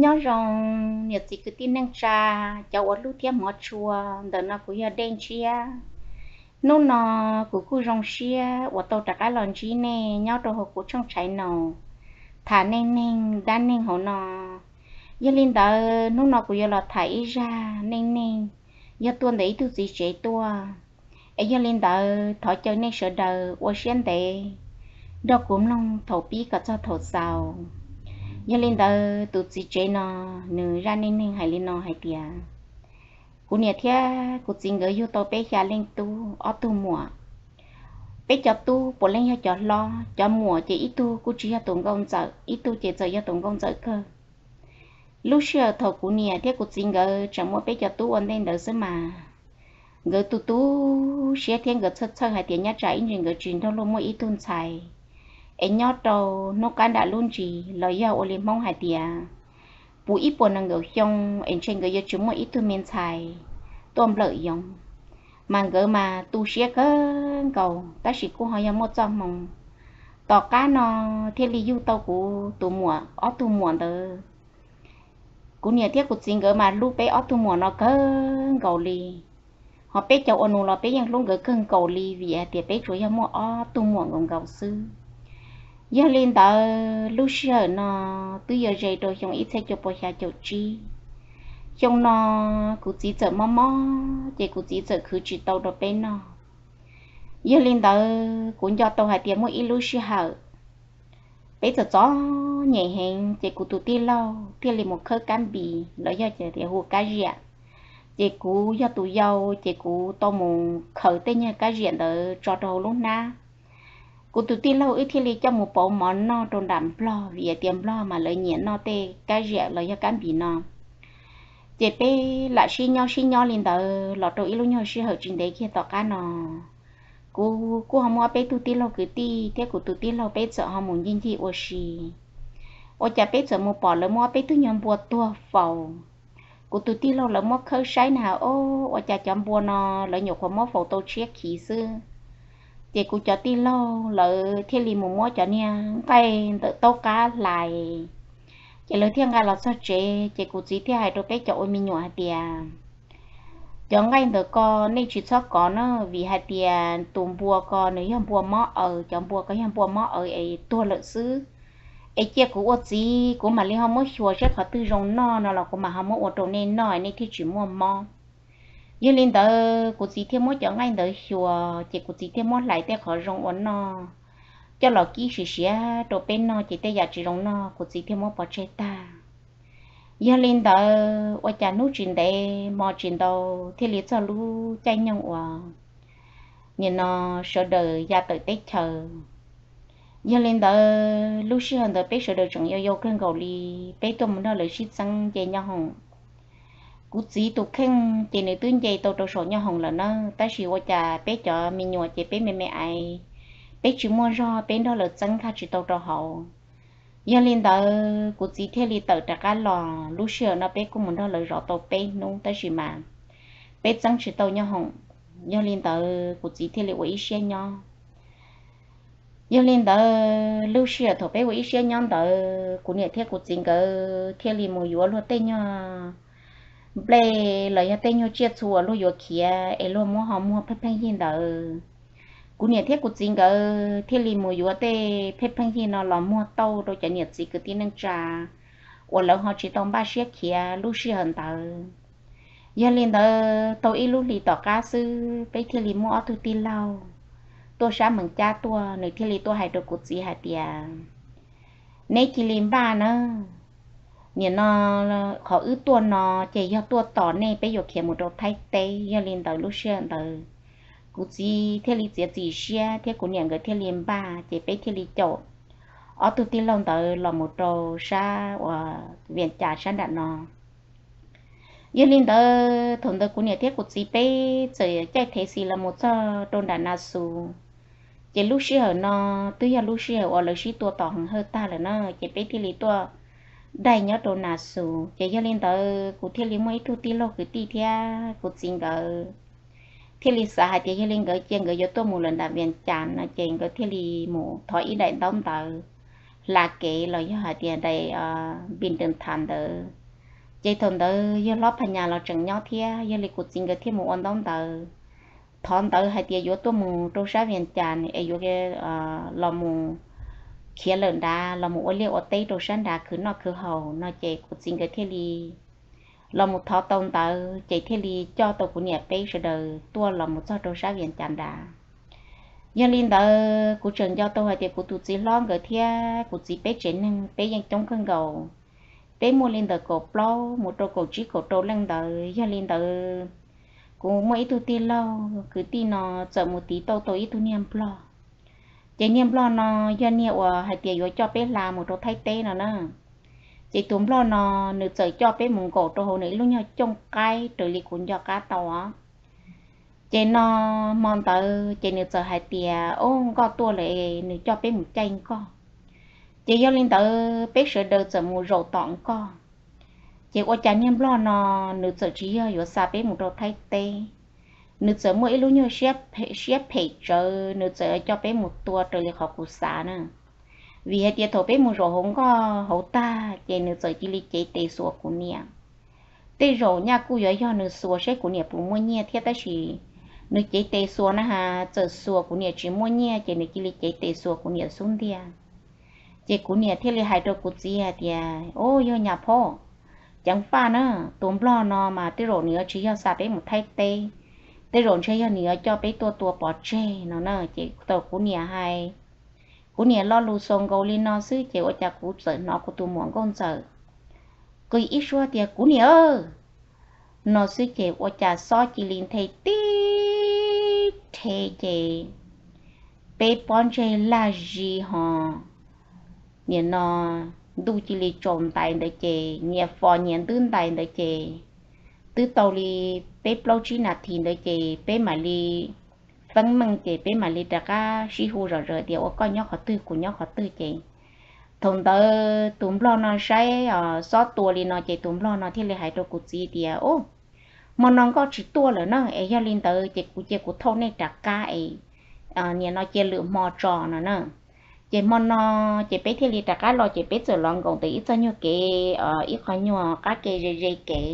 Nyob zoo niam txiv kwv tij neej tsa, cov uas hlub thiab hmov tshua. Ntawm no kuv yog Dej Ntshiab. Hnub no kuv kuj zoo siab uas tau rov qab los ntsib nej nyob rau hauv kuv tshooj tshais naus tham neej neeg dab neeg hauv no. Yog li ntawd hnub no kuv yuav los tham ib zaj neej neeg yog tuaj ntawm ib tug txiv tsev tuaj. Es yog li ntawd thov caw nej sawv daws ua siab ntev nrog kuv mloog thaum pib kom txog thaum xaus. Yog li ntawd tus txiv tsev no nws zaj neej neeg hais li no hais tias, kuv niam thiab kuv txiv nkawd yug tau peb xya leej tub, ob tug muam. Peb cov tub puav leej yog cov hlob, cov muam ces ib tug kuj tsis yog tus nkauj ntxawm, ib tug ces txawm yog tus nkauj ntxawm kawg. Lub sij hawm thaum kuv niam thiab kuv txiv nkawd tseem muaj peb cov tub ua ntej ntawd xwb mas, nkawd tu tu siab thiab nkawd txhawj txhawj hais tias nyob tsam ib ntsis nkawd tsis nrog luag muaj ib tug ntxhais, es nyob rau hnub qab nram lub ntsis los yog ua li Hmoob hais tias puv ib puas nees nkaum xyoo es ntshe nkawd yuav tsis muaj ib tug me ntxhais tuaj nplawm yoov. Mas nkawd mas tu siab kawg nkaus, tab sis kuj ho yog muaj txoj hmoo tom qab no thiaj li yug tau kuv tus muam, ob tug muam ntawd. Kuv niam thiab kuv txiv nkawd mas hlub peb ob tug muam no kawg nkaus li. Ho peb cov ua nus los peb yeej hlub nkawd kawg nkaus li vim hais tias peb tsuas yog muaj ob tug muam nkaus nkaus xwb. Yog li ntawd lub sij hawm no twb yuav ze rau xyoo ib txhiab cuaj pua xya caum tsib. Xyoo no kuv txiv txawm mob mob ces kuv txiv txawm khwv tsis tau rau peb noj. Yog li ntawd kuv nco tau hais tias muaj ib lub sij hawm peb txom txom nyem heev ces kuv tus tij laug thiaj li mus khawb kab npis los yog tias hu kab ziam. Ces kuv yog tus yau ces kuv tau mus khaws tej nyuag kab ziam ntawd tso rau hauv lub hnab. Kuv tus tij laug wb thiaj li coj mus pauv mov noj rau nram Nplog vim tias Nplog mas lawv nyiam noj tej kab ziam los yog kab npis no. Ces peb lam sib nyob sib nyob li ntawd los rau ib lub nyuag sij hawm tsis ntev kiag tom qab no, kuv kuj ho muaj ob peb tug tij laug kwv tij thiab kuv tus tij laug peb txawm ho mus ncig ncig ua si. Ua cas peb txawm mus pom lawv muab ob peb tug nyuag npua tuag faus. Kuv tus tij laug lawv muab khawb saib na, o, ua cas cov npua no lawv nyuam qhuav muab faus tau tshiab khiv xwb. Ces kuv cov tij laug lawv thiaj li mus muab cov niag nqaij ntawm taub qab hlais, ces lawv thiaj nqa los txog tsev. Ces kuv txiv thiaj hais rau peb cov ua me nyuam hais tias, cov nqaij ntawm ko nej tsis txhob kov na, vim hais tias tus npua ko nws yog npua mob aws, cov npua ko yog npua mob aws es tuag lawm xwb. Es cia kuv ua txiv kuv mam li ho muab xyuas saib qhov twg zoo noj no los kuv mam ho muab ua rau nej noj nej thiaj tsis muaj mob. Yog li ntawd kuv txiv thiaj muab cov nqaij ntawd xyuas ces kuv txiv thiaj muab hlais tej qhov zoo ua noj coj los kib siav siav rau peb noj, ces tej yam tsis zoo noj kuv txiv thiaj muab pov tseg tag. Yog li ntawd ua cas hnub tsis ntev hmo tsis ntau thiaj li txog lub caij nyoog uas nim no sawv daws ya tawm teb chaws. Yog li ntawd lub sij hawm ntawd peb sawv daws tseem yau yau kawg nkaus li, peb tuaj mus nrog lawv sib txeeb nce nyob hoom. Kuv txiv tus kheej ces nws twb nce tau rau saum nyob hoom lawm na, tab sis ua cas peb cov me nyuam ces peb me me aiv, peb tsis muaj zog peb nrog lawv txeeb nkag tsis tau rau hauv. Yog li ntawd kuv txiv thiaj li tawm rov qab los. Lub sij hawm no peb kuj mus nrog lawv zov tau peb hnub tab sis mas peb txeeb tsis tau nyob hoom. Yog li ntawd kuv txiv thiaj li ua ib siab nyob. Yog li ntawd lub sij hawm thaum peb ua ib siab nyob ntawd kuv niam thiab kuv txiv nkawd thiaj li mus yuav luag tej nyuag nplej los yog tej nyuag tsiaj txhu uas luag yuav khiav es luag muab ho muag pheej pheej yig ntawd. Kuv niam thiab kuv txiv nkawd thiaj li mus yuav tej pheej pheej yig no los muag tauj rau cov niam txiv kwv tij neej tsa uas lawv ho tsis tau npaj siab khiav lub sij hawm ntawd. Yog li ntawd tau ib lub hlis tom qab xwb peb thiaj li muaj ob tug tij laug tuaj sab Mees Cab tuaj, nws thiaj li tuaj hais rau kuv txiv hais tias, neb cia li npaj nawb, nim no qhov wb tuaj no ces yog tuaj tos nej peb yuav khiav mus rau Thaib teb. Yog li ntawd lub sij hawm ntawd kuv txiv thiaj li txiav txim siab thiab kuv niam nkawd thiaj li npaj, ces peb thiaj li caum ob tug tij laug ntawd los mus rau sab uas Vias Cas sab nram no. Yog li ntawd thaum ntawd kuv niam thiab kuv txiv peb txawm caij thev xis los mus txog rau nram Nas Xus. Ces lub sij hawm no twb yog lub sij hawm uas lawv sib tua tos heev hawj tag lawm na, ces peb thiaj li tuaj daig nyob rau Nas Xus. Ces yog li ntawd kuv thiaj li muaj ib tug tij laug kwv tij thiab kuv txiv nkawd thiaj li xav hais tias yog li nkawd cia nkawd yuav tuaj mus lawm nram Vias Cas no ces nkawd thiaj li mus thov ib daim ntaub ntawv hla kev los yog hais tias daim npis dees thav ntawd. Ces thaum ntawd yawg hlob Phas Nyas los tseem nyob thiab, yog li kuv txiv nkawd thiaj mus ua ntaub ntawv, thov ntawv hais tias yuav tuaj mus rau sab Vias Cas es yuav los mus khiav lawm nrad, los mus ua liaj ua teb rau sab nrad khwv noj khwv haus no ces kuv txiv nkawd thiaj li los mus thov tau ntawv ces thiaj li coj tau kuv niam peb sawv daws tuaj los mus txog rau sab Vias Cas nrad. Yog li ntawd kuv tseem nco tau hais tias kuv tus txiv hlob nkawd thiab kuv txiv peb tsev neeg peb yeej coob kawg nkaus, peb muaj li ntawm kaum plaub mus rau kaum tsib kaum rau leej ntawd. Yog li ntawd kuv muaj ib tug tij laug kwv tij no txawm mus tiv tauj tau ib tug niag nplog. Ces niag nplog no yog niag uas hais tias yuav coj peb hla mus rau Thaib teb no na. Ces tus nplog no nws txawm coj peb mus nkaum rau hauv nws ib lub nyuag cooj qaib raws li kuv nco qab tau os. Ces no hmo ntawd ces nws txawm hais tias, o, nkoj tuaj lawm es nws coj peb mus caij nkoj. Ces yog li ntawd peb sawv daws txawm mus zaum tom nkoj. Ces ua cas niag nplog no nws txawm tsis yog yuav xa peb mus rau Thaib teb, nws txawm muaj ib lub nyuag siab phem tsawv, nws txawm coj peb mus tua raws li qhov kuv xav na. Vim hais tias thaum peb mus zaum hauv nkoj hauv tag ces nws txawm cia li cev tes xuas kuv niam. Tej zaum nyaj kuj yuav yog nws xuas saib kuv niam puas muaj nyiaj thiab tab sis nws cev tes xuas na has, txawm xuas kuv niam tsis muaj nyiaj ces nws cia li cev tes xuas kuv niam xub ntiag. Ces kuv niam thiaj li hais rau kuv txiv hais tias, o, yog nyab phauj, ceev faj na, tus nplog no mas tej zaum nws yuav tsis yog xa peb mus Thaib teb, tej zaum ntshe yog nws yuav coj peb tuaj tua pov tseg no na. Ces thaum kuv niam hais, kuv niam lo lus xaus nkaus li no xwb ces ua cas kuv txawm hnov kuv tus muam nkauj ntxawm qw ib suab tias, kuv niam no xwb ces ua cas xob cia li nthe tib rhe ces peb pob ntseg laj zis ho nim no ntuj cia li tsaus ntais ntawd ces nyias fos nyias ntwb ntais ntawd ces twb tau li peb plaub tsib nas this ntawd ces peb mam li feeb meej ces peb mam li rov qab sib hu zom zaws tias ua koj nyob qhov twg kuv nyob qhov twg ces thaum ntawd tus nplog no saib xob tua li no ces tus nplog no thiaj li hais rau kuv txiv tias, u, hmo no nkoj tsis tuaj lawm na es yog li ntawd ces kuv cia kuv thauj nej rov qab es nim no cia lwm hmo tso no na. Ces hmo no ces peb thiaj li rov qab los ces peb txawm los nkaum ntawm ib txoj nyuag kev, ib qho nyuag qab ke ze ze kev.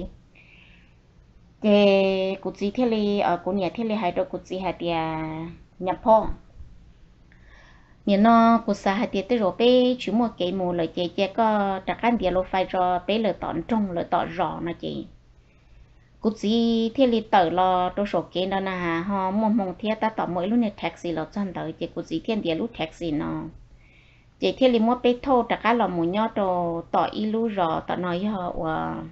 Ces kuv txiv thiaj li, kuv niam thiaj li hais rau kuv txiv hais tias, nyab phauj, nim no kuv xav hais tias tej zaum peb tsis muaj kev mus lawm ces cia koj rov qab ntiav lus fais tso peb lawm tom nroog lawm tom zos no ces kuv txiv thiaj li tawm los rau saum kev nrad na has ho muaj hmoo thiab tab tom muaj ib lub niag taxi los txog ntawd ces kuv txiv thiaj ntiav lub taxi no ces thiaj li muab peb thauj rov qab los mus nyob rau tom ib lub zos tom no yog uas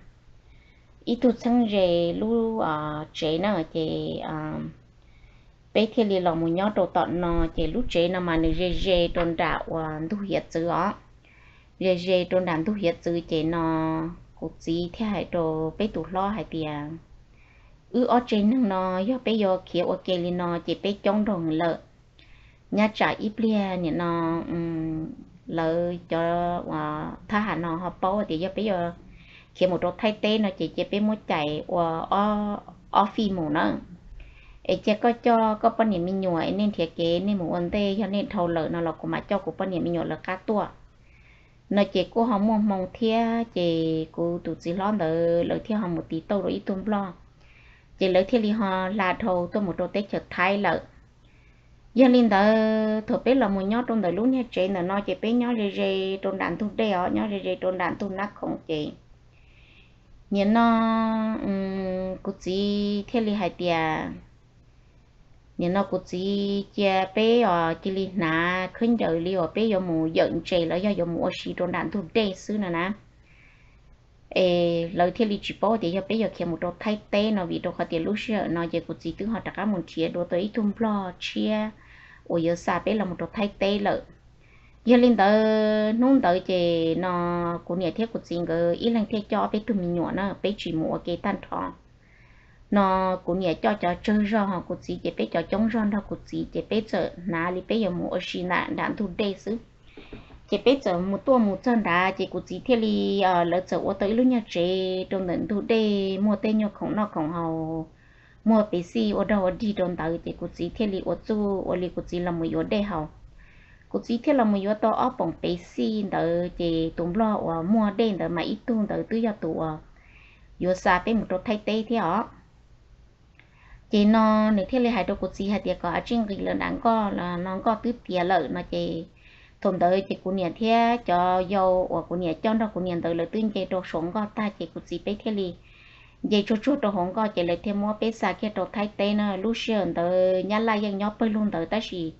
ib tug txheeb ze lub tsev na ces peb thiaj li los mus nyob rau tom no ces lub tsev no mas nws ze ze rau nram uas ntug hiav txwv os. Ze ze rau nram ntug hiav txwv ces no kuv txiv thiaj hais rau peb tus hlob hais tias, wb ob tsev neeg no yog peb yuav khiav ua ke li no ces peb coob nroog lawm. Nyab tsam ib pliag nim no lawv cov thab ham no ho paub tias yog peb yuav khiav mus rau Thaib teb no ces cia peb muab cais ua ob fij mus na. Es cia koj coj koj poj niam me nyuam es nej nrhiav kev nej mus ua ntej, yog nej dhau lawm no los kuv mam coj kuv poj niam me nyuam lawv qab tuaj no ces kuj ho muaj hmoo thiab ces kuv tus txiv hlob ntawd lawv thiaj ho mus tiv tauj rau ib tug nplog ces lawv thiaj li ho hla dhau tuaj mus rau teb chaws Thaib lawm. Yog li ntawd thaum peb los mus nyob rau ntawm lub niag tsev ntawm no ces peb nyob ze ze rau nram ntug dej os, nyob ze ze rau nram ntug nab khoom ces nim no kuv txiv thiaj li hais tias, nim no kuv txiv cia peb os cia li hnav khaub ncaws li uas peb yuav mus yawm ntses los yog yuav mus ua si rau nram ntug dej xwb no na. Es lawv thiaj li tsis paub tias yog peb yuav khiav mus rau Thaib teb no vim rau qhov tias lub sij hawm no ces kuv txiv twb ho rov qab mus nrhiav dua tau ib tug nplog tshiab uas yuav xa peb los mus rau Thaib teb lawm. Yog li ntawd hnub ntawd ces no kuv niam thiab kuv txiv nkawd ib leeg thiaj coj ob peb tug me nyuam na, peb tsis mus ua ke tag nrho. No kuv niam coj cov tsawg zog ho kuv txiv ces peb cov coob zog nrog kuv txiv ces peb txawm hnav li peb yuav mus ua si nram ntug dej xwb. Ces peb txawm mus tuaj mus txog nrad ces kuv txiv thiaj li, lawv txawm ua tau ib lub nyuag tsev rau ntawm ntug dej, muag tej nyuag khoom noj khoom haus, muag pev xij ua dog ua dig rau ntawd ces kuv txiv thiaj li ua txuj ua li kuv txiv los mus yuav dej haus. Kuv txiv thiaj los mus yuav tau ob poom pev xij ntawd, ces tus nplog uas muag dej ntawd mas ib tug ntawd twb yog tus uas yuav xa peb mus rau Thaib teb thiab os. Ces no nws thiaj li hais rau kuv txiv hais tias kom a tsij nqis lawm nram nkoj los no nkoj twb tiav lawm no ces thaum ntawd ces kuv niam thiab cov yau uas kuv niam coj nrog kuv niam ntawd lawv twb nce rau saum nkoj tag ces kuv txiv peb thiaj li nce tsuag tsuag rau hauv nkoj ces lawv thiaj muab peb xa kiag rau Thaib teb na. Lub sij hawm ntawd Nyab Laj yeej nyob pawg lug ntawd tab sis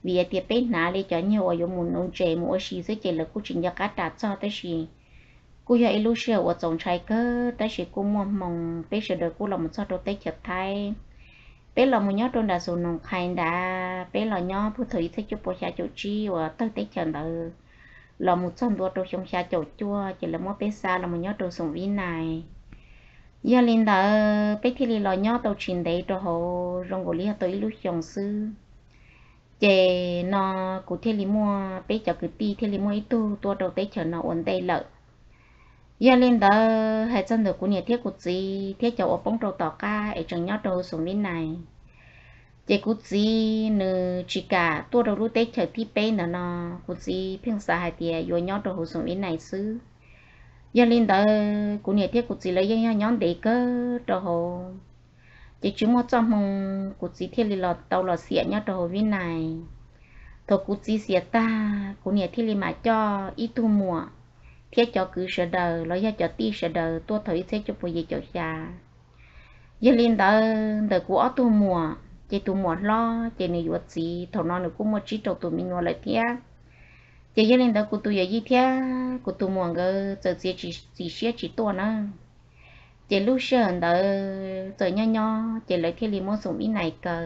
vim hais tias peb hnav li cov nyuag uas yuav mus nuv ntses mus ua si xwb ces lawv kuj tsis nco qab ras txog tab sis kuj yog ib lub sij hawm uas txaus ntshai kawg tab sis kuj muaj hmoo peb sawv daws kuj los mus txog rau teb chaws Thaib. Peb los mus nyob rau nram Xus Noos Qhais nrad, peb los nyob puag thaum ib txhiab cuaj puas xya caum tsib uas tawg teb chaws ntawd los mus txog ntua rau xyoo xya caum cuaj ces lawv muab peb xa los mus nyob rau Xoom Vib Nais. Yog li ntawd peb thiaj li los nyob tau tsis ntev rau hauv zoo nkaus li yog tau ib lub xyoos xwb. Ces no kuv thiaj li muaj peb cov kwv tij thiaj li muaj ib tug tuaj rau teb chaws no ua ntej lawm. Yog li ntawd hais txog ntawm kuv niam thiab kuv txiv thiab cov uas poob rau tom qab es tseem nyob rau hauv Xoom Vib Nais, ces kuv txiv nws tsis kam tuaj rau lub teb chaws thib peb ntawd no, kuv txiv pheej xav hais tias yuav nyob rau hauv Xoom Vib Nais xwb. Yog li ntawd kuv niam thiab kuv txiv lawv yeej yog nyob ntev kawg rau hauv, ces tsis muaj txoj hmoo, kuv txiv thiaj li los tau los xiam nyob rau hauv Vib Nais. Thaum kuv txiv xiam tag kuv niam thiaj li mam coj ib tug muam thiab cov kwv sawv daws los yog cov tij sawv daws tuaj thaum ib txhiab cuaj puas yim caum xya. Yog li ntawd ntawm kuv ob tug muam ces tus muam hlob ces nws yuav txiv thaum no nws kuj muaj tsib rau tus me nyuam lawm thiab. Ces yog li ntawd kuv tus yawm yij thiab kuv tus muam nkawd txawm txiav txim siab tsis tuaj na. Ces lub sij hawm ntawd txawm nyob nyob ces lawv thiaj li muab Xoom Vib Nais kaw.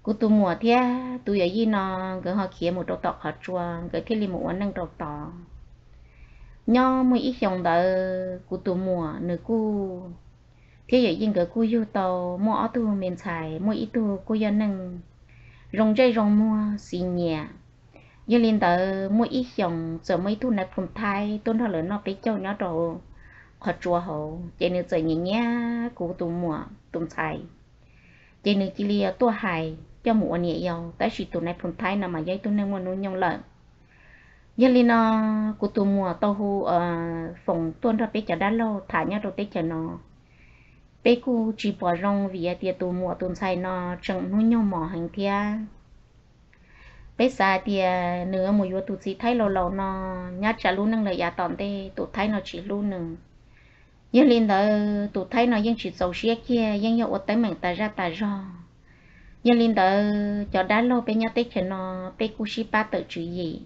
Kuv tus muam thiab tus yawm yij no nkawd ho khiav mus rau tom qhov tsua, nkawd thiaj li mus ua neej rau tod. Nyob muaj ib xyoos ntawd kuv tus muam nws kuj thiab yawm yij nkawd kuj yug tau muaj ob tug me ntxhais, muaj ib tug kuj yog neeg zoo ntsej zoo muag xis nyiam. Yog li ntawd muaj ib xyoos txawm muaj ib tug nais phoo Thaib tuaj nrog lawv noj peb caug nyob rau qhov tsua hauv, ces nws txawm nyiam nyiam kuv tus muam tus ntxhais, ces nws cia li tuaj hais coj mus ua niam yau, tab sis tus nais phoo Thaib no mas yog ib tug neeg muaj hnub nyoog lawm. Yog li no kuv tus muam tau hu Foom tuaj nrog peb cov dab laug tham nyob rau teb chaws no. Peb kuj tsis pom zoo vim hais tias tus muam tus ntxhais no tseem hnub nyoog mos heev thiab. Peb xav hais tias nws mus yuav tus txiv Thaib laus laus no, nyob tsam lub neej lawm yav tom ntej tus Thaib no tsis hlub nws. Yog li ntawd tus Thaib no yeej tsis txaus siab kiag, yeej yog ua teeb meem tas zaj tas zog. Yog li ntawd cov dab laug peb nyob teb chaws no, peb kuj sib pab tawm tswv yim.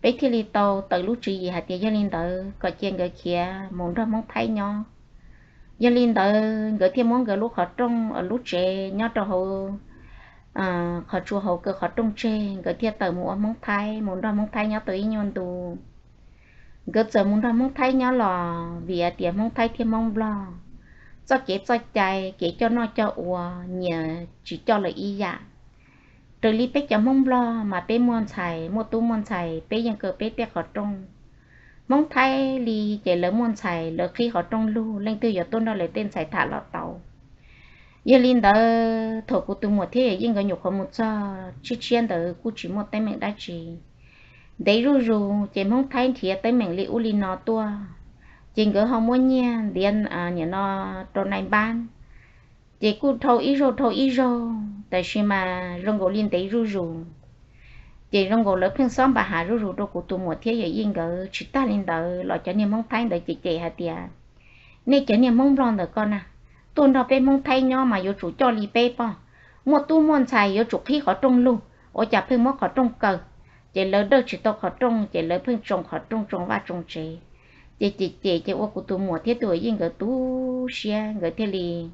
Peb thiaj li tau tawm lub tswv yim hais tias yog li ntawd kom cia nkawd khiav mus nrog Hmoob Thaib nyob. Yog li ntawd nkawd thiaj muab nkawd lub qhov rooj, lub tsev nyob rau hauv qhov tsua hauv kaw qhov rooj tseg, nkawd thiaj tawm mus ua Hmoob Thaib, mus nrog Hmoob Thaib nyob tau ib nyuag ntu. Nkawd txawm mus nrog Hmoob Thaib nyob los vim hais tias Hmoob Thaib thiab Hmoob Nplog txoj kev txoj cai, kev coj noj coj ua nyias tsis coj lawm ib yam. Raws li peb cov Hmoob Nplog mas peb muaj ntxhais, muaj tub muaj ntxhais peb yeej kaw peb tej qhov rooj. Hmoob Thaib li ces lawv muaj ntxhais lawv qhib qhov rooj lug, leej twg yuav tuaj nrog lawv tej ntxhais tham los tau. Yog li ntawd thaum kuv tus muam thiab yawm yij nkawd nyuam qhuav mus txog tshiab tshiab ntawd kuj tsis muaj teeb meem dab tsi. Ntev zuj zus ces Hmoob Thaib nrhiav teeb meem li ub li no tuaj, ces nkawd ho muab nyiaj ntiav nim no rau nai npab, ces kuj dhau ib zaug dhau ib zaug, tab sis mas zoo nkaus li ntev zuj zus. Ces zoo nkaus lawv pheej xob npa hav zuj zus rau kuv tus muam thiab yawm yij nkawd. Tsis tag li ntawd los cov niag Hmoob Thaib ntawd cem cem hais tias, nej cov niag Hmoob Nplog ntawm ko na, tuaj nrog peb Hmoob Thaib nyob mas yuav tsum coj li peb pog, muaj tub muaj ntxhais yuav tsum qhib qhov rooj lug, ua cas pheej muab qhov rooj kaw. Ces lawv dawj tsis tau qhov rooj ces lawv pheej tsoo qhov rooj tsoo vaj tsoo tsev. Ces cem cem ces ua kuv tus muam thiab tus yij nkawd tu siab, nkawd thiaj li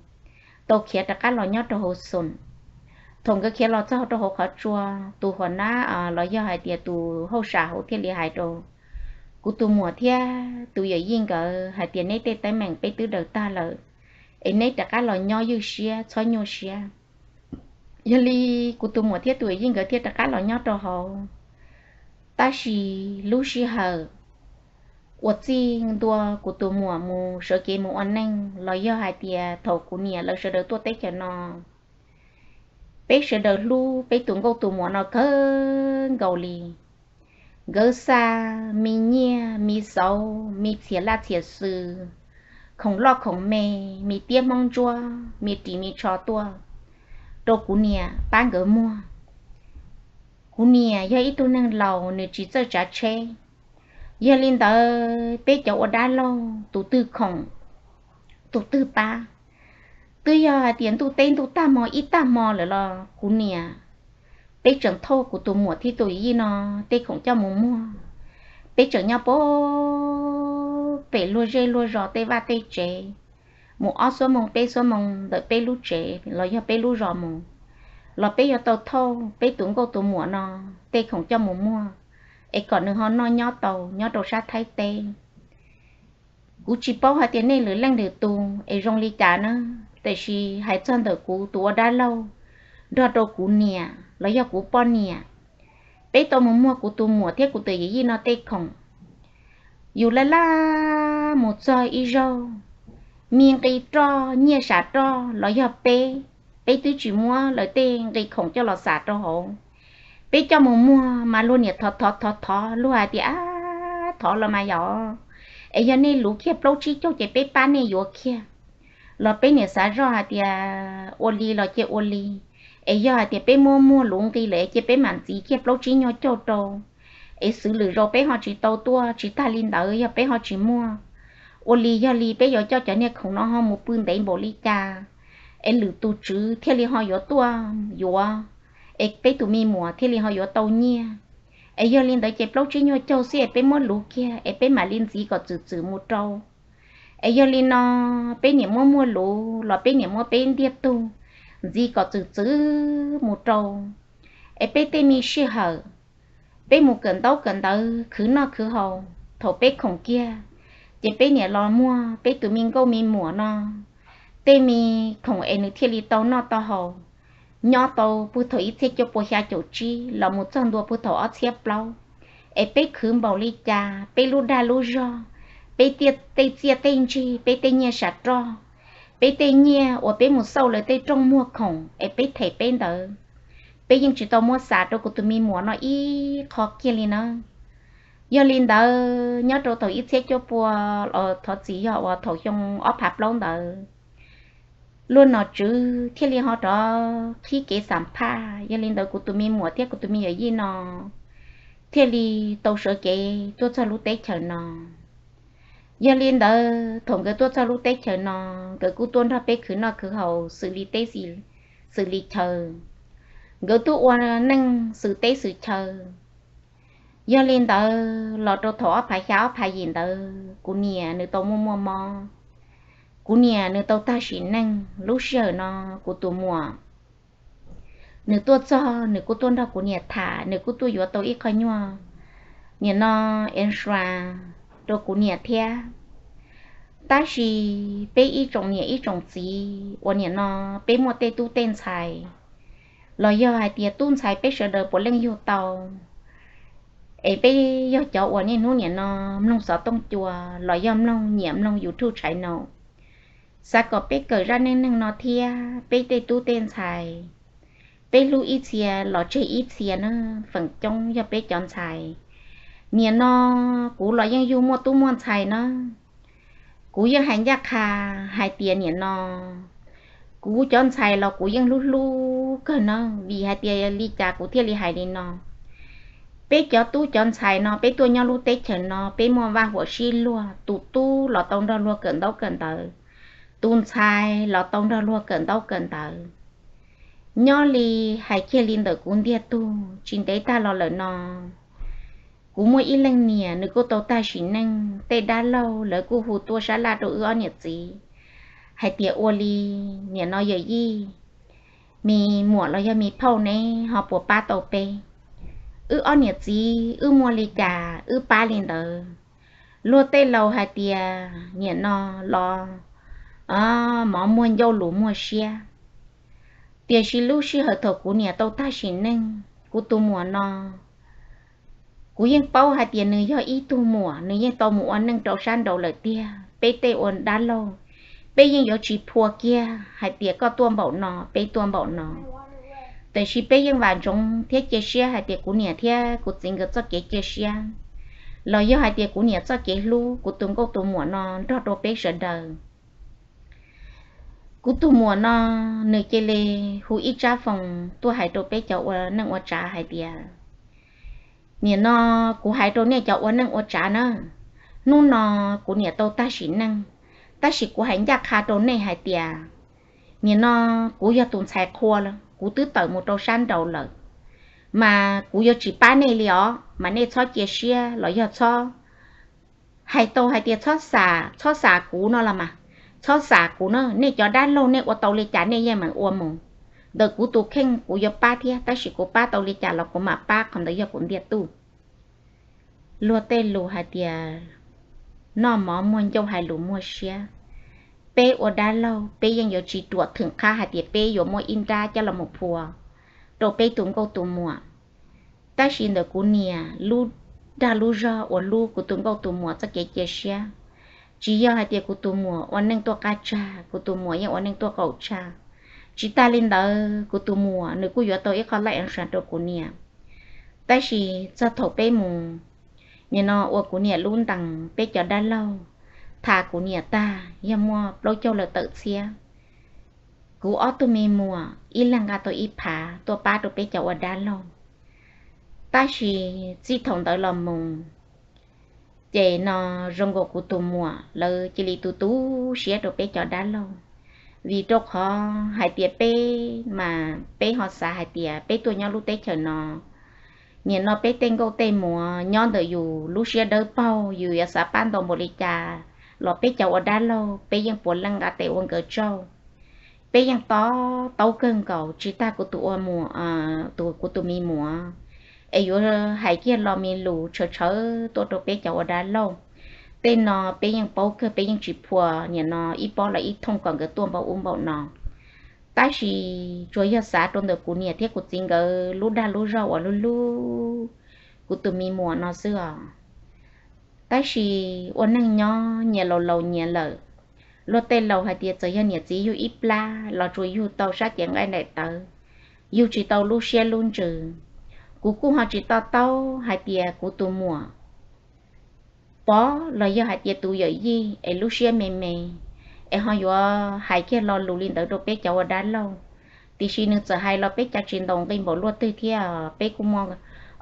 tau khiav rov qab los nyob rau hauv Xoom. Thaum nkawd khiav los txog rau hauv qhov tsua, tus huas nab los yog hais tias tus hauj sam hauv thiaj li hais rau kuv tus muam thiab tus yawm yij nkawd hais tias neb tej teeb meem peb twb daws tag lawm, es neb rov qab los nyob ywj siab txhob nyuaj siab. Yog li kuv tus muam thiab tus yawm yij nkawd thiaj rov qab los nyob rau hauv. Tab sis lub sij hawm uas txij ntua kuv tus muam mus sawv kev mus ua neej los yog hais tias thaum kuv niam lawv sawv daws tuaj teb chaws no, Peb sawv daws hlub peb tus nkauj tus muam no kawg nkaus li. Nkawd xa me nyiaj me xauv, me txhiab laj txhiab xwm, khoom loj khoom me, me tiab hmoob ntsuab, me ris me tsho tuaj rau kuv niam pab nkawd muag. Kuv niam yog ib tug neeg laus, nws tsis txawj tsav tsheb. Yog li ntawd peb cov ua dab laug tus twg khoom, tus twg pab, twb yog hais tias ntuj teb ntuj tag hmo ib tag hmo lawm los kuv niam, peb tseem thauj kuv tus muam thiab tus yij no tej khoom coj mus muag. Peb tseem nyob pem luag zej luag zos tej vaj tej tsev, mus ob xuab moos peb xuab moos ntawm peb lub tsev los yog peb lub zos mus, los peb yuav tau thauj peb tus nkauj tus muam no tej khoom coj mus muag, es kom nws ho noj nyob tau nyob rau sab Thaib teb. Kuv tsis paub hais tias nej lwm leej lwm tus es zoo li cas na, tiam sis hais txog ntawm kuv tus ua dab laug nrog rau kuv niam los yog kuv poj niam, peb tau mus muag kuv tus muam thiab kuv tus yij no tej khoom. Yus laj laj mus txog ib zaug, me nqi roj nyiaj sam roj los yog peb, peb twb tsis muab lawv tej nqi khoom coj los xam rau hauv. Peb coj mus muag mas luag niam thov thov thov thov, luag hais tias, Ab, thov los mas yog, es yog nej luv kiag plaub tsib caug ces peb pab nej yuav kiag. Los peb niam xav zoj hais tias ua li los cia ua li, es yog hais tias peb muab muag luv nqi lawm es cia peb mam ntxiv kiag plaub tsib nyuag caug rau, es xws lwm zaus peb ho tsis tau tuaj. Tsis tag li ntawd yog peb ho tsis muaj, ua li yog li peb yuav coj cov niag khoom no ho mus pw ntev npaum li cas, es lwm tus tswv thiaj li ho yuav tuaj yuav, es peb tus me muam thiaj li ho yuav tau nyiaj. Es yog li ntawd ces plaub tsib nyuag caug xwb es peb muab luv kiag es peb mam li ntxiv kom txwm txwm mus rau. Es yog li no peb niam muab muag luv los peb niam muab peb ntiag tug ntxiv kom txwm txwm mus rau. Es peb tej me sij hawm, peb mus kawm ntaub kawm ntawv khwv noj khwv haus, thaum peb khoom kiag, ces peb niam los muag peb tus me nkauj me muam no tej me khoom es nws thiaj li tau noj tau haus, nyob tau puag thaum ib txhiab cuaj pua xya caum tsib los mus txog ntua puag thaum ob txhiab plaub. Es peb khwv npaum li cas, peb lub dag lub zog, peb tej txiaj tej ntsig, peb tej nyiaj sam roj, peb tej nyiaj uas peb mus xauj lawv tej rooj muag khoom es peb them peb ntawd, peb yeej tsis tau muab xa rau kuv tus me muam no ib qho kiag li na. Yog li ntawd nyob rau thaum ib txhiab cuaj pua, thov txim, yog uas thaum xyoo ob phav plaub ntawd, luag nom tswv thiaj li ho rov qhib kev xam phaj. Yog li ntawd kuv tus me muam thiab kuv tus me yawm yij no thiaj li tau sawv kev tuaj txog lub teb chaws no. Yog li ntawd thaum nkawd tuaj txog lub teb chaws no, nkawd kuj tuaj nrog peb khwv noj khwv haus xws li teb xws li chaw. Nkawd tuaj ua neej xws teb xws chaw. Yog li ntawd los rau thaum ob phav xya ob phav yim ntawd kuv niam nws tau muaj muaj mob. Kuv niam nws tau tag sim neej. Lub sij hawm no kuv tus muam nws tuaj txog, nws kuj tuaj nrog kuv niam tham, nws kuj tuaj yuav tau ib qho nyuag nim no insurance rau kuv niam thiab. Tab sis peb ib tsoom niam ib tsoom txiv uas nim no peb muaj tej tub tej ntxhais los yog hais tias tub ntxhais peb sawv daws puav leej yug tau, es peb yog cov uas niaj hnub nim no mloog xov tooj cua los yog mloog, nyiam mloog YouTube channel, xav kom peb kawm zaj neej neeg no thiab peb tej tub tej ntxhais, peb hlub ib txhia los tseg ib txhia na. Feem coob yog peb cov ntxhais, nim no kuv los yeej yug muaj tub muaj ntxhais na. Kuv yeej hais ncaj qha hais tias nim no kuv cov ntxhais los kuv yeej hlub hlub kawg na, vim hais tias li cas kuv thiaj li hais li no. Peb cov tub cov ntxhais no peb tuaj nyob lub teb chaws no peb muaj vaj huam sib luag, tus tub los tau nrog luag kawm ntaub kawm ntawv, tus ntxhais los tau nrog luag kawm ntaub kawm ntawv. Nyob li hais kiag li ntawm kuv ntiag tug tsis ntev tag los lawm no, kuv muaj ib leej niam nws kuj tau tag sim neej. Tej dab laug lawv kuj hu tuaj sab laj rau wb ob niam txiv hais tias ua li nim no yawm yij, me muam los yog me phauj neb ho puas pab tau peb? Wb ob niam txiv wb muaj li cas wb pab li ntawd. Luag tej laus hais tias nim no los mov muag ncauj lus muag siab. Tiam sis lub sij hawm thaum kuv niam tau tag sim neej, kuv tus muam no, kuv yeej paub hais tias nws yog ib tug muam, nws yeej tau mus ua neej rau sab nraud lawm tiag. Peb tej ua dab laug, peb yeej yuav tsis phua kiag hais tias koj tuaj npaum no, peb tuaj npaum no. Tiam sis peb yeej vam ntsoov thiab cia siab hais tias kuv niam thiab kuv txiv nkawd txoj kev cia siab, los yog hais tias kuv niam txoj kev hlub kuv tus nkauj tus muam no nrog rau peb sawv daws. Kuv tus muam no nws cia li hu ib tsab foos tuaj hais rau peb cov ua neej ua tsav hais tias, nim no kuv hais rau nej cov ua neej ua tsav na, hnub no kuv niam tau tag sim neej, tab sis kuv hais ncaj qha rau nej hais tias, nim no kuv yog tus ntxhais qhua, kuv twb tawm mus rau sab nraud lawm, mas kuv yuav tsis pab nej li os, mas nej txhob cia siab los yog txhob hais tau hais tias txhob xam, txhob xam kuv no los mas, txhob xam kuv na, nej cov dab laug nej ua tau li cas nej yeej meem ua mus. Ntawm kuv tus kheej kuv yuav pab thiab, tab sis kuv pab tau li cas los kuv mam pab, qhov ntawd yog kuv ntiag tug. Luag tej lus hais tias, noj mov muag ncauj hais lus muag siab. Peb ua dab laug peb yeej yuav tsis ruam thwm qhab hais tias peb yuav muaj ib nrab coj los mus phua rau peb tus nkauj tus muam. Tab sis ntawm kuv niam lub dag lub zog uas hlub kuv tus nkauj tus muam txoj kev cia siab, tsis yog hais tias kuv tus muam ua neej tuaj qab tshaj, kuv tus muam yeej ua neej tuaj qaum tshaj. Tsis tas li ntawd kuv tus muam nws kuj yuav tau ib qho laj eev sa rau kuv niam. Tab sis txog thaum peb mus, nim no ua kuv niam lub ntees, peb cov dab laug tham kuv niam tag yog muaj plaub caug lawm tawm txhiab. Kuv ob tug me muam ib leeg nqa tau ib phav tuaj pab rau peb cov ua dab laug. Tab sis txij thaum ntawd los mus, ces no zoo nkaus kuv tus muam lawv cia li tu tu siab rau peb cov dab laug, vim rau qhov hais tias peb mas peb ho xav hais tias peb tuaj nyob lub teb chaws no, nim no peb tej nkauj tej muam nyob ntawm yus lub siab dawb paug, yus yuav xav pab ntau npaum li cas los peb cov ua dab laug peb yeej puav leej nqa tes ua nkawd tsaug. Peb yeej to taub kawg nkaus, tsis tas kuv tus ua muam, tus kuv tus me muam, es yuav hais kiag lo me lus tshawv tshawv tuaj rau peb cov ua dab laug. Tej no peb yeej paub kawg, peb yeej tsis phua, nim no ib pob los ib thooj kom nkawd tuaj npaum ub npaum no. Tab sis tsuas yog xav rau ntawm kuv niam thiab kuv txiv nkawd lub dag lub zog uas hlub hlub kuv tus me muam no xwb os. Tab sis ua neej nyob nyias laus laus nyias lawm, luag tej laus hais tias txawm yog niam txiv yug ib plab los tsuas yug tau sab cev nqaij nraim tawv, yug tsis tau lub siab lub ntsws. Kuv kuj ho tsis to taub hais tias kuv tus muam pov los yog hais tias tus yawm yij es lub siab me me, es ho yuav hais kiag lo lus li ntawd rau peb cov ua dab laug. Tiam sis nws txawm hais los peb cav tsis ntaus nqi npaum luaj twg thiab, peb kuj muaj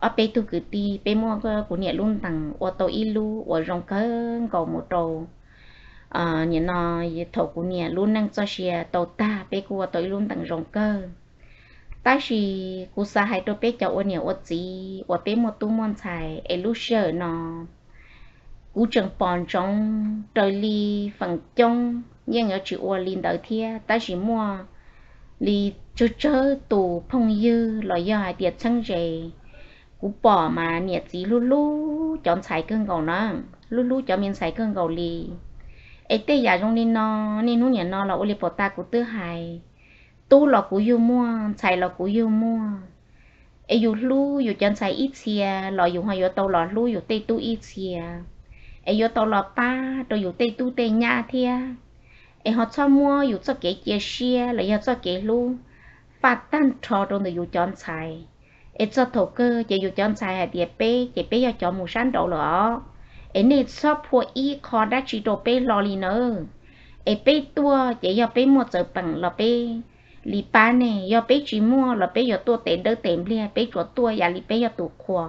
ob peb tug kwv tij, peb muaj kuv niam lub ntees ua tau ib lub uas zoo kawg nkaus mus rau nim no thaum kuv niam lub neej txoj sia tau tag peb kuj ua tau ib lub ntees zoo kawg. Tab sis kuv xav hais rau peb cov ua niam ua txiv uas peb muaj tub muaj ntxhais es lub sij hawm no kuv tseem pom ntsoov raws li feem coob yeej yuav tsis ua li ntawd thiab, tab sis muaj li tsawg tsawg tus phooj ywg los yog hais tias txheeb ze, kuv pom mas niam txiv hlub hlub cov ntxhais kawg nkaus na, hlub hlub cov me ntxhais kawg nkaus li. Es tej yam zoo li no, niaj hnub nim no los ua li pom tas kuv twb hais, tub los kuv yug muaj, ntxhais los kuv yug muaj. Es yus hlub yus cov ntxhais ib txhia los yus ho yuav tau los hlub yus tej tub ib txhia, es yuav tau los pab rau yus tej tub tej nyab thiab. Es ho txhob muab yus txoj kev cia siab los yog txoj kev hlub faj tag nrho rau ntawm yus cov ntxhais. Es txog thaum kawg ces yus cov ntxhais hais tias peb ces peb yog cov mus sab nraud lawm os, es nej txhob phua ib qho dab tsi rau peb hlo li nawb. Es peb tuaj ces yog peb muaj txawv peem los peb li pab nej, yog peb tsis muaj los peb yuav tuaj tes dawb tes npliag, peb tsuas tuaj yam li peb yog tus qhua.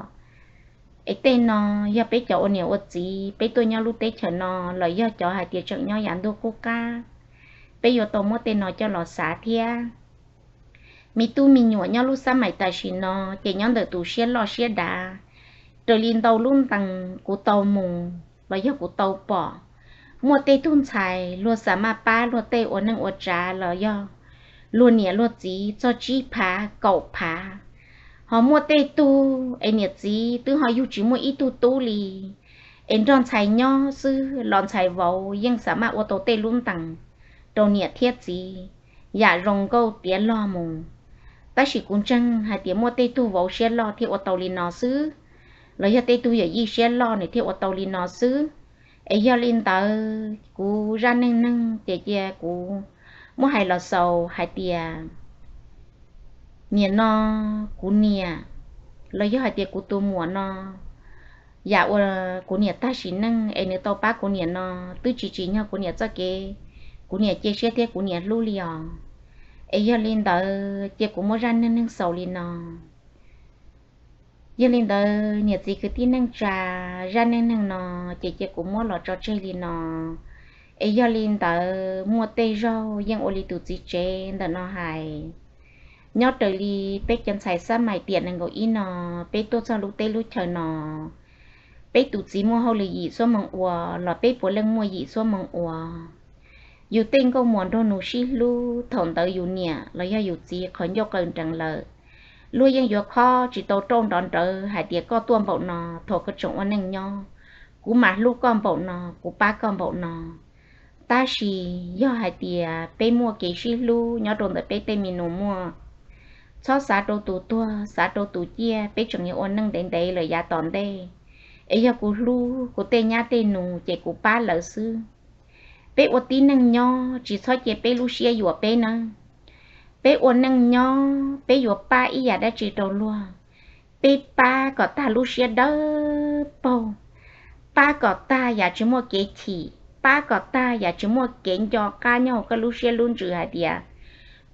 Es tej no yog peb cov ua niam ua txiv, peb tuaj nyob lub teb chaws no los yog cov hais tias tseem nyob yav ntuj qub qab, peb yuav tau muab tej no coj los xav thiab. Me tub me nyuam nyob lub xab maim tam sim no ces nyob ntawm tus siab loj siab dav, raws li ntau lub ntees kuv tau mus los yog kuv tau pom, muaj tej tug ntxhais luag xa maj pab luag tej ua neej ua tsav los yog luag niam luag txiv txog tsib phav kaum phav. Ho muaj tej tug es niam txiv twb ho yug tsis muaj ib tug tub li, es nrog ntxhais nyob xwb los ntxhais vauv yeej xa maj ua tau tej lub ntees rau niam thiab txiv yam zoo nkauj tiav log mus. Tab sis kuv ntseeg hais tias muaj tej tug vauv siab loj thiaj ua tau li no xwb, los yog tej tug yawm yij siab loj nws thiaj ua tau li no xwb. Es yog li ntawd kuv zaj neej neeg ces cia kuv muab hais los xaus hais tias Nim no kuv niam, los yog hais tias kuv tus muam no, yam uas kuv niam tag sim neej es nws tau pab kuv niam no, twb tsis tsim nyog kuv niam txoj kev kuv niam cia siab thiab kuv niam hlub li os. Es yog li ntawd ces kuv muab zaj neej neeg xaus li no. Yog li ntawd niam txiv kwv tij neej tsa, zaj neej neeg no ces cia kuv muab los tso tseg li no. Es yog li ntawd muaj tej zaug yeej ua li tus txiv tsev ntawm no hais, nyob raws li peb cov ntxhais xab mais tiam nees nkaum ib no, peb tuaj txog lub teb lub chaw no, peb tus txiv muaj hauj lwm yim xuab moos ua los peb puav leej muaj yim xuab moos ua. Yus tej nkauj muam nraug nus sib hlub thaum ntawd yus niam los yog yus txiv qhov ncauj qaws nrees lawm, luag yeej yuav khob tsis tau rauj nrov nrawv hais tias koj tuaj npaum no, thaum koj tseem ua neej nyob, kuv mam hlub koj npaum no, kuv pab koj npaum no. Tab sis yog hais tias peb muaj kev sib hlub nyob rau ntawm peb tej me nus muaj, txhob xav rau tus tuag, xav rau tus ciaj, peb tseem yuav ua neej ntev ntev lawm yav tom ntej. Es yog kuv hlub kuv tej nyab tej nus ces kuv pab lawv xwb. Peb ua tib neeg nyob tsis txhob cia peb lub siab yuam peb nawb. Peb ua neej nyob peb yuav pab ib yam dab tsi rau luag, peb pab kom tag lub siab dawb paug, pab kom tag yam tsis muaj kev chim, pab kom tag yam tsis muaj kev nco qab nyob hauv koj lub siab lub ntsws hais tias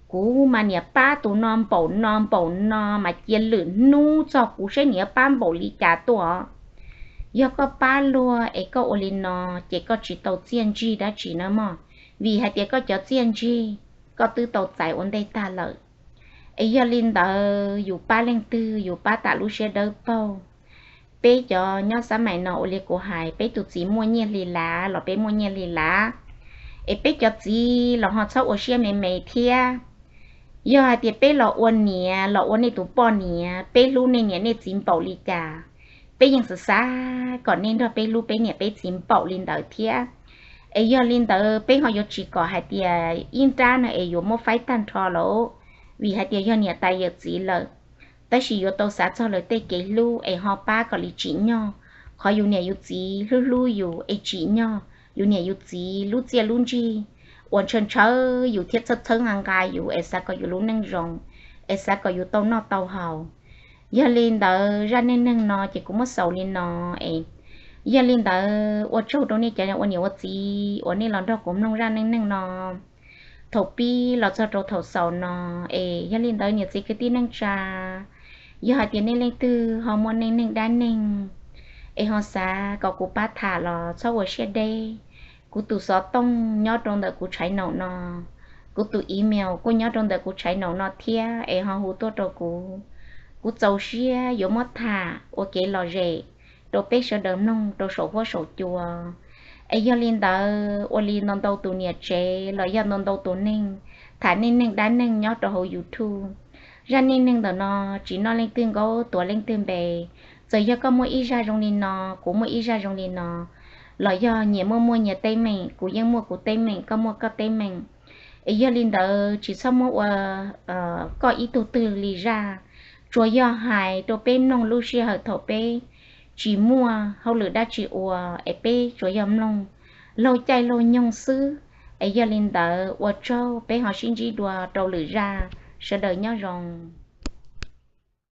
kuv mas niam pab tus no npaum no npaum no mas cia lwm hnub txog kuv saib niam pab npaum li cas tuaj. Yog koj pab luag es koj ua li no ces koj tsis tau txiaj ntsig dab tsi na mog, vim hais tias koj cov txiaj ntsig koj twb tau txais ua ntej tag lawm. Es yog li ntawd yus pab leej twg yus pab tas lub siab dawb paug. Peb cov nyob xab mais no ua li kuv hais, peb tus txiv muaj nyiaj hli lav los peb muaj nyiaj hli lav, es peb cov txiv los ho txhob ua siab me me thiab. Yog hais tias peb los ua niam los ua nej tus poj niam, peb hlub nej niam nej txiv npaum li cas, peb yeej xav xav kom nej nrog peb hlub peb niam peb txiv npaum li ntawd thiab. Es yog li ntawd peb ho yuav tsis kom hais tias ib nrab no es yuav muab faib tag nrho lawm, vim hais tias yog niam tais yawm txiv lawm. Tab sis yuav tau xav txog lawv tej kev hlub es ho pab kom li tsim nyog qhov yus niam yus txiv hlub hlub yus es tsim nyog yus niam yus txiv lub txiaj lub ntsig uas ntshaw ntshaw yus thiab txhawb txhawb nqa nqa yus es xav kom yus lub neej zoo, es xav kom yus tau noj tau haus. Yog li ntawd zaj neej neeg no ces kuv muab xaus li no es, yog li ntawd ua tsaug rau nej cov ua niam ua txiv uas nej los nrog kuv mloog zaj neej neeg no thaum pib los txog rau thaum xaus no. Es yog li ntawd niam txiv kwv tij neej tsa, yog hais tias nej leej twg ho muaj neej neeg dab neeg es ho xav kom kuv pab tham los txhob ua siab deb. Kuv tus xov tooj nyob rau ntawm kuv tshaiv naum no, kuv tus email kuj nyob rau ntawm kuv tshaiv naum no thiab, es ho hu tuaj rau kuv. Kuv txaus siab yuav muab tham ua kev lom zem rau peb sawv daws mloog rau saum huab saum cua. Es yog li ntawd ua li ntau ntau tus niam tsev los yog ntau ntau tus neeg tham neej neeg dab neeg nyob rau hauv YouTube. Zaj neej neeg ntawm no tsis noj leej twg nkaub tuav leej twg npe. Txawm yog koj muaj ib zaj zoo li no, kuv muaj ib zaj zoo li no, los yog nyias muaj muaj nyias teeb meem, kuv yeej muaj kuv teeb meem, koj muaj koj teeb meem, es yog li ntawd tsis txhob muab ua koj ib tug twg li zaj. Tsuas yog hais rau peb mloog lub sij hawm thaum peb tsis muaj hauj lwm dab tsi ua, es peb tsuas yog mloog laug caij laug nyoog xwb. Es yog li ntawd ua tsaug, peb ho sib ntsib dua rau lwm zaj, sawv daws nyob zoo.